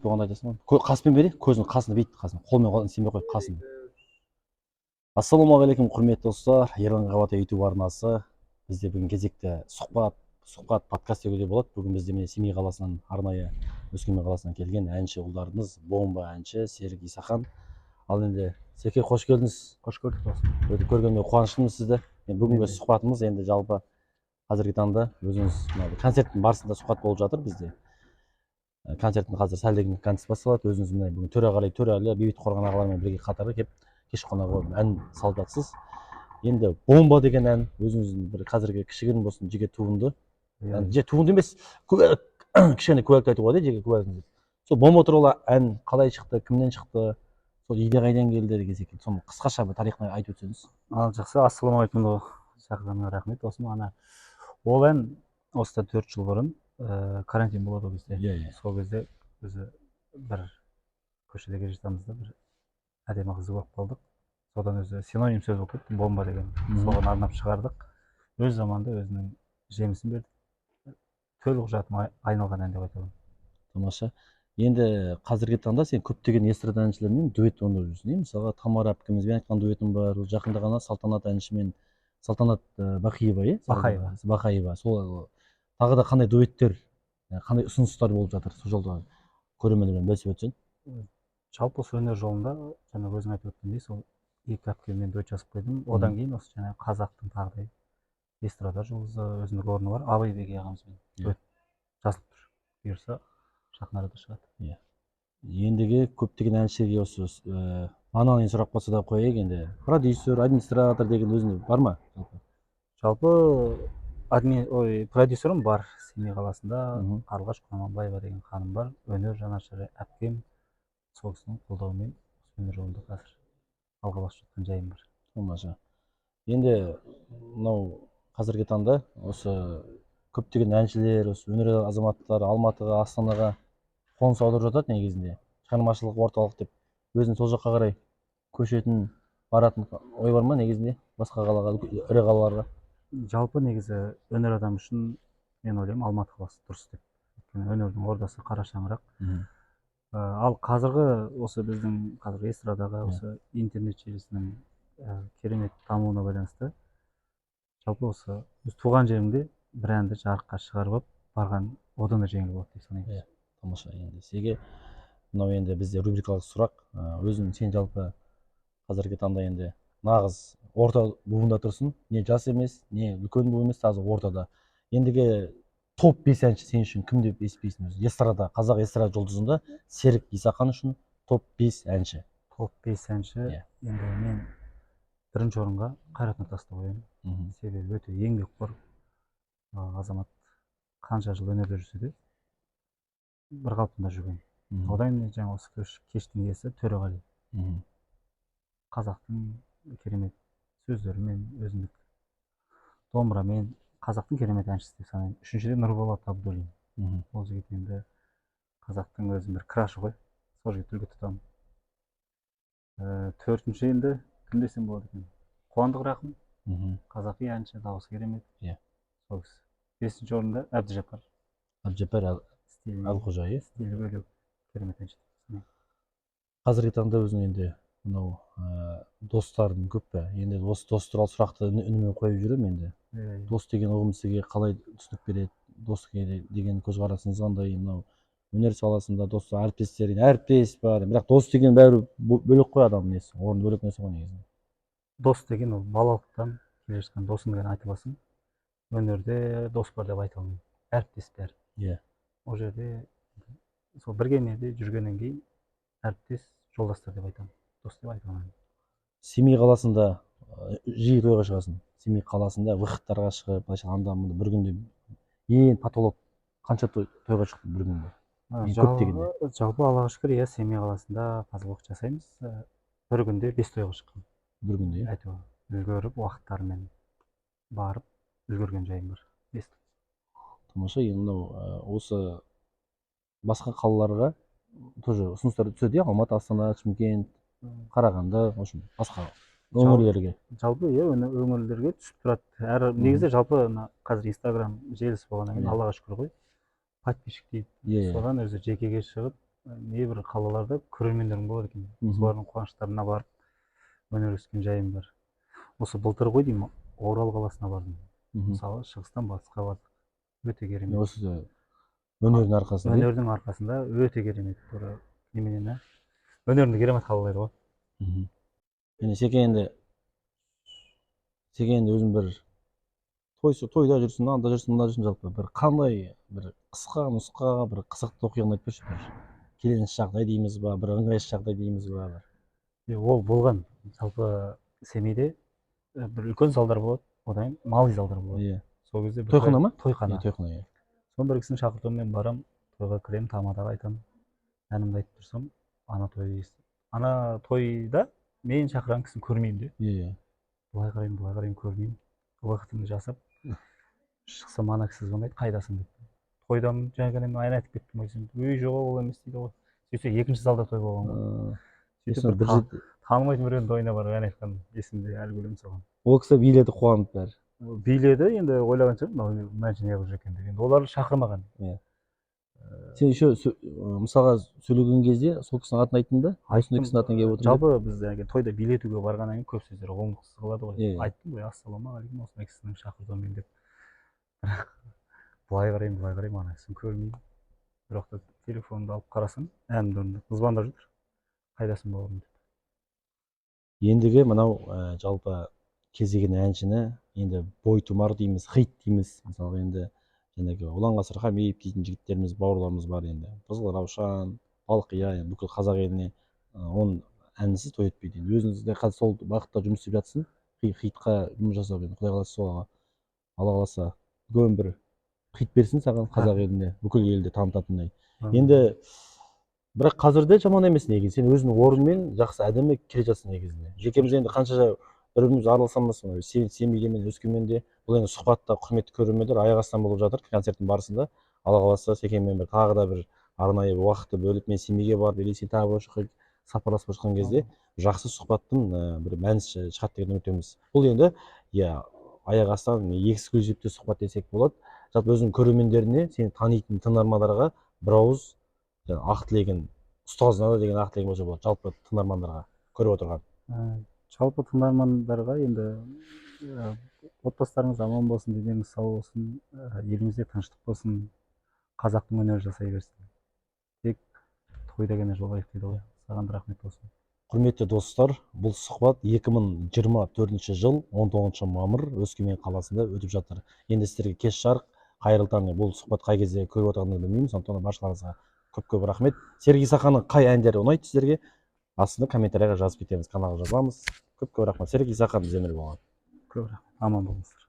Дуэт болғанда айтасың ғой. Қаспен бер, көзінің қасына бүйт, қасына қолмен, қолын істемей қой, қасын. Ассалаумағалейкум, құрметті достар! Ерлан Қабатай Ютуб арнасы. Бізде бүгін кезекті сұхбат, подкаст деуге де болады. Бүгін бізде, міне, Семей қаласынан, арнайы Өскемен қаласынан келген әнші ұлдарымыз, бомба әнші Серік Исахан. Ал енді, Секе, қош келдіңіз! Қош көрдік, досым. Өте көргеніме қуаныштымын сізді. Енді бүгінгі Мен де. сұхбатымыз енді жалпы қазіргі таңда өзіңіз мына бір концерттің барысында сұхбат болып жатыр бізде. Концерттің қазір сәлден кейін концерт басталады. Өзіңіз, міне, бүгін Төреғали Төреәлі, Бейбіт Қорған ағалармен бірге қатарға келіп, кеш қонағы болып, ән салып жатсыз. Енді «Бомба» деген ән өзіңіздің бір қазіргі кішігірім болсын жеке туынды. Ән, же туынды емес, куәлік, кішкене куәлік айтуға болады, жеке куәлігіңіз. Сол «Бомба» туралы ән қалай шықты, кімнен шықты, сол идея қайдан келді деген секілді, соны қысқаша бір тарихын айтып өтсеңіз. Ал, жақсы. Ассалаумағалейкум! Шақырғаныңа рахмет, досым. Ана ол ән осыдан 4 жыл бұрын, карантин болады ол кезде. иә иә Сол кезде өзі бір көшеде келе жатамыз да, бір әдемі қызды көріп қалдық. Содан өзі синоним сөз болып кетті «бомба» деген. Соған арнап шығардық. Өз заманында өзінің жемісін берді, төл құжатыма айналған ән деп айта аламын. Тамаша! Енді қазіргі таңда сен көптеген эстрада әншілермен дуэт орындап жүрсің, иә. Мысалға, Тамара әпкемізбен айтқан дуэтің бар, жақында ғана Салтанат әншімен, Салтанат Бақиева, иә? Бақаева. Бақаева. Сол тағы да қандай дуэттер, қандай ұсыныстар болып жатыр, сол жолда көрермендермен бөлісіп өтсең. Жалпы осы өнер жолында жаңа өзің айтып өткендей, сол екі әпкеммен дуэт жазып қойдым. Одан кейін осы жаңағы қазақтың тағы да эстрада жұлдызы, өзіндік орны бар Абай Бегей ағамызбен дуэт жазылып тұр, бұйырса, жақын арада шығады. Ендігі көптеген әншілерге осы банальный сұрақ болса да қояйық енді: продюсер, администратор деген өзінде бар ма жалпы? Жалпы адми, ой, продюсерім бар Семей қаласында. Қарлығаш Құрманбаева деген ханым бар, өнер жанашыры әпкем. Сол кісінің қолдауымен осы өнер жолында қазір алға басып жатқан жайым бар. Тамаша! Енді мынау қазіргі таңда осы көптеген әншілер, осы өнер азаматтары Алматыға, Астанаға қоныс аударып жатады негізінде, шығармашылық орталық деп. Өзің сол жаққа қарай көшетін, баратын ой бар ма негізінде, басқа қалаға, ірі қалаларға? Жалпы негізі өнер адамы үшін мен ойлаймын, Алматы қаласы дұрыс деп, өйткені өнердің ордасы, қара шаңырақ. Ал қазіргі осы біздің қазіргі эстрадаға осы интернет желісінің керемет дамуына байланысты жалпы осы өз туған жеріңде бір әнді жарыққа шығарып алып барған одан да жеңіл болады деп санаймын. Иә. Тамаша! Енді сізге мынау енді бізде рубрикалық сұрақ. Өзің сен жалпы қазіргі таңда енді нағыз орта буында тұрсың, не жас емес, не үлкен буын емес, таза ортада. Ендігі топ 5 әнші сен үшін кім деп есептейсің өзі эстрада, қазақ эстрада жұлдызында Серік Исахан үшін топ 5 әнші? Топ 5 әнші? Иә. Енді мен бірінші орынға Қайрат Нұртасты қоямын. Себебі өте еңбекқор азамат, қанша жыл өнерде жүрсе де, бір қалпында жүрген. Одан кейін жаңа осы кештің иесі Төреғали, қазақтың керемет сөздерімен, өзіндік домбырамен қазақтың керемет әншісі деп санаймын. Үшіншіде Нұрболат Абдуллин. Ол жігіт енді қазақтың өзінің бір крашы ғой, сол жігітті үлгі тұтамын. Төртінші енді кім десем болады екен? Қуандық Рахым, қазақи әнші, дауысы керемет. Сол кісі. Бесінші орында Әбдіжаппар. Әбдіжаппар Стилі Әлқожа, иә. Стилі бөлек, керемет әнші деп санаймын. Қазіргі таңда өзің енді мынау достарың көп пе? Енді осы дос туралы сұрақты үнімен қойып жүремін енді. Иә. Дос деген ұғым сізге қалай түсінік береді? Дос деген көзқарасыңыз қандай? Мынау өнер саласында дос, әріптестер, әріптес бар, бірақ дос деген бәрібір бөлек қой, адамның несі, орны бөлек нәрсе ғой негізінде. Дос деген ол балалықтан келе жатқан досың деген айта аласың. Өнерде дос бар деп айта алмаймын, әріптес бәрі. Ол жерде сол бірге неде жүргеннен кейін әріптес, жолдастар деп айтамын, дос деп айта алмаймын. Семей қаласында жиі тойға шығасың. Семей қаласында выходтарға шығып, былайша анда мында бір күнде ең потолок қанша тойға шықтың бір күнде? Ең көп дегенде. Жалпы, Аллаға шүкір, иә, Семей қаласында қазір уақыт жасаймыз. Бір күнде бес тойға шыққанмын. Бір күнде, иә? Әйтеуір үлгеріп, уақыттарымен барып үлгерген жайым бар, бес. Тамаша! Енді мынау осы басқа қалаларға тоже ұсыныстар түседі, иә? Алматы, Астана, Шымкент, Қарағанды, в общем, басқа өңірлерге. Жалпы иә, өңірлерге түсіп тұрады әр. Негізі жалпы мына қазір Инстаграм желісі болғаннан кейін, Аллаға шүкір ғой, подписчик дейді, иә иә содан өзі жекеге шығып. Небір қалаларда көрермендерің болады екен. Солардың қуаныштарына барып өнер өскен жайым бар. Осы былтыр ғой деймін, Орал қаласына бардым. Мысалы, шығыстан батысқа бардық. Өте керемет. Осы өнердің арқасында. Өнердің арқасында өте керемет. Тура неменен, ә? Өнерді керемет қабылдайды ғой. Енді Секе, енді өзің бір тойда жүрсің, анда жүрсің, мында жүрсің, жалпы бір қандай бір қысқа нұсқа бір қызықты оқиғаны айтып берші, бір келеңсіз жағдай дейміз ба, бір ыңғайсыз жағдай дейміз ба, бір. Ол болған. Жалпы Семейде бір үлкен залдар болады, одан кейін малый залдар болады. Сол кезде бір Тойхана ма? Тойхана. Иә, тойхана, иә. Соны бір кісінің шақыртуымен барам, тойға кіремін, тамадаға айтамын. Әнімді айтып тұрсам, ана той ана тойда мен шақырған кісіні көрмеймін де. иә иә Былай қараймын, былай қараймын, көрмеймін. Уақытымды жасап шықсам, ана кісі звондайды: «Қайдасың?» – деп. «Тойдамын, жаңа ғана мен ән айтып кеттім ғой», – десем, «Өй, жоқ, ол емес», – дейді ғой. Сөйтсе, екінші залда той болған ғой. Сөйтіп соны бір бір танымайтын біреудің тойына барып ән айтқан есімде, әлі күлемін соған. Ол кісі биледі қуанып бәрі. Биледі енді, ойлаған шығар, мынау мына неғып жүр екен деп. Енді олар шақырмаған. Сен еще мысалға сөйлеген кезде сол кісінің атын айттың да, осындай кісінің атынан келіп отырмын деп. Жалпы біз әлгі тойда билетуге барғаннан кейін көп сөздер оңдықсыз қалады ғой. Иә, иә. Айттым ғой: «Ассалаумағалейкум, осындай кісінің шақыртуымен», – деп. Бірақ былай қараймын, былай қараймын, ана кісіні көрмеймін. Бірақ та телефонымды алып қарасам, әнімді орындап звондап жатыр: «Қайдасың, бауырым?» – деп. Ендігі мынау жалпы кез келген әншіні енді бойтұмар дейміз, хит дейміз. Мысалға, енді жаңағы Ұланғасыр Хамиев дейтін жігіттеріміз, бауырларымыз бар енді, Қызыл Раушан, Балқия, енді бүкіл қазақ еліне оның әнісіз той өтпейді. Енді өзіңіз де қазір сол бағытта жұмыс істеп жатсың, хитқа жұмыс жасап. Енді құдай қаласа, сол Алла қаласа, үлкен бір хит берсін саған, қазақ еліне, бүкіл елде танытатындай. Енді бірақ қазірде жаман емес негізі, сен өзіңнің орныңмен жақсы, әдемі келе жатсың негізінде. Жекеміз енді қанша бір біріміз араласамыз, мынау Семейде мен Өскеменде. Бұл енді сұхбатта, құрметті көрермендер, аяқ астынан болып жатыр концерттің барысында. Алла қаласа, Секенмен бір тағы да бір арнайы уақытты бөліп, мен Семейге барып или сен тағы бір жаққа сапарласып жатқан кезде жақсы сұхбаттың бір мәнісі шығады деген үміттеміз. Бұл енді, иә, аяқ астынан эксклюзивті сұхбат десек болады. Жалпы өзіңнің көрермендеріне, сені танитын тыңдармандарға бір ауыз жаңағы ақ тілегін, ұстазына да деген ақ тілегің болса болады, жалпы тыңдармандарға, көріп отырған. Жалпы тыңдармандарға енді отбасыларыңыз аман болсын, дендеріңіз сау болсын, елімізде тыныштық болсын, қазақтың өнері жасай берсін, тек тойда ғана жолығайық дейді ғой. Саған да рахмет болсын. Құрметті достар, бұл сұхбат 2024 жыл 19 мамыр Өскемен қаласында өтіп жатыр. Енді сіздерге кеш жарық, қайырлы таң. Бұл сұхбат қай кезде көріп отырғанын білмеймін, сондықтан да баршаларыңызға көп көп рахмет. Серік Исаханның қай әндері ұнайды сіздерге, астына комментарийға жазып кетеміз, каналға жазамыз. Көп көп рахмет. Серік Исахан бізбен бірге болған. Көп рахмет, аман болыңыздар.